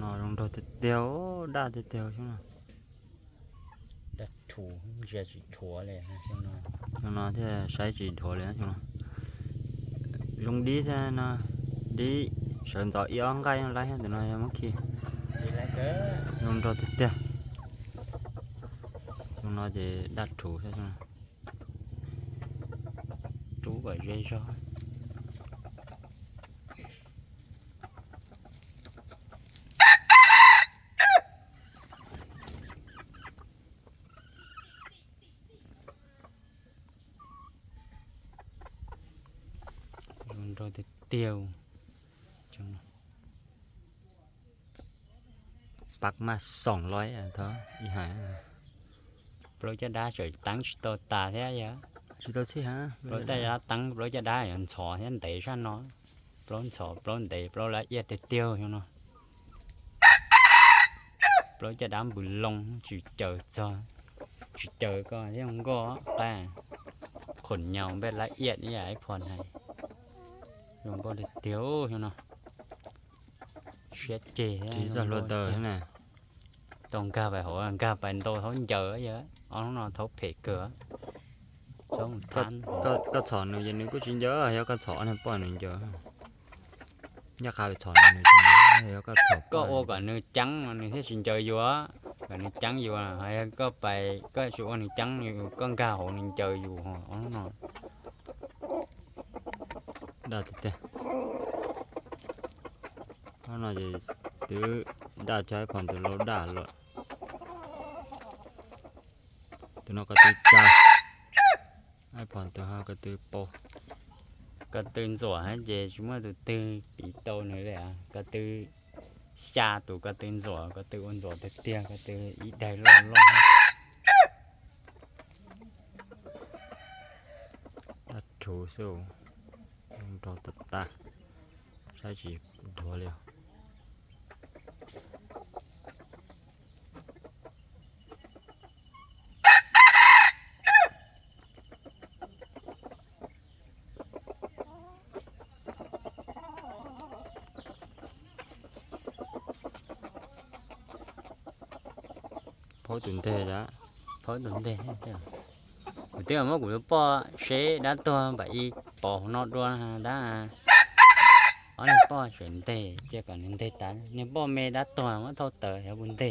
Ơ, rung rau tê têu, đa tê têu chứ mà. Đa thủ, giờ chỉ thua lẹ ha, xem nào. Xem nào thế, sai chỉ thua lẹ ha, xem nào. Rung đi thế nào, đi, sớm gió y ong gai lái ha, tụi nó ya mất khi. Đi lái cơ. Rung rau tê têu. Rung nó thì đa thủ thế, xem nào. Trú ở dây gió. Rung rau tê têu. ປັກມາສອງຮ້ອຍ ອະ ເທາະ ອີ່ຫາ ໂປຣຈະດາ ເຈີຕັງຊິໂຕຕາແທ້ຢາ ຊິໂຕຊິຫາ ໂປຣຈະດາຕັງ ໂປຣຈະດາ ອັນຊໍແທ້ເຕຊະເນາະ ໂປຣຊໍ ໂປຣເຕ ໂປຣລະອຽດແຕ່ຕຽວຢູ່ເນາະ ໂປຣຈະດາບຸນລົງ ຊິເຈີຊໍ ຊິເຈີກໍຍັງກໍແຕ່ ຂົນຍາວແບບລະອຽດນີ້ ອ້າຍພອນໃຫ້ ຍັງບໍ່ໄດ້ຕຽວຢູ່ເນາະ. ເຊຍເຈ ທີ່ຈອດລົດເດີນະ ຕ້ອງກາໄປຫົວ ກາໄປໂຕເທົ່າເຈີເຍອະ ເອົານ້ອງເທົ່າເຜເກີ ຕ້ອງທານ ກໍ ກໍສອນໜຶ່ງ ຢ່າໜຶ່ງ ກູຊິນເຈີ ເຮົາກໍສອນໃຫ້ປ່ອຍໜຶ່ງເຈີ ຢາກຂາໄປສອນໜຶ່ງ ເຮົາກໍສອນ ກໍໂອກະໜຶ່ງຈັງ ໜຶ່ງເຮັດຊິນເຈີຢູ່ ກະໜຶ່ງຈັງຢູ່ ເຮົາກໍໄປ ກໍຊິໂອໜຶ່ງຈັງຢູ່ ກໍກາໂຫໜຶ່ງເຈີຢູ່ ເອົານ້ອງ ດາແທ້ໆ ເຮົາໜ້າຈະຕື້ດາຈອຍພອນ ໂຕໂລດາໂລດ ໂຕນອກກະຕື້ຈາ ອ້າຍພອນໂຕເຮົາກະຕື້ໂປ ກະຕື້ນສັວໃຫ້ເຈ ຊຸເມື່ອຕູຕື້ປີໂຕນີ້ແຫຼະ ກະຕື້ຊາຕູກະຕື້ນສັວ ກະຕື້ໂອນສັວເຕຍ ກະຕື້ອີໄດໂລດໂລດ ດາທູສູ ໂຕຕະຕາ ໃຊ້ຈີໂທລຽວ ໂພດຕຸນເຕດະ ໂພດຕຸນເຕ ເຕີມາ ກູປໍເຊດາຕົວ ບາອີປໍນອກດ້ວຍ ດາ ອໍ ເນປໍເຊນເຕ ເຈກອນເນເຕຕາ ເນປໍເມດາຕົວ ມາໂທເຕີ ເຮບຸນເຕ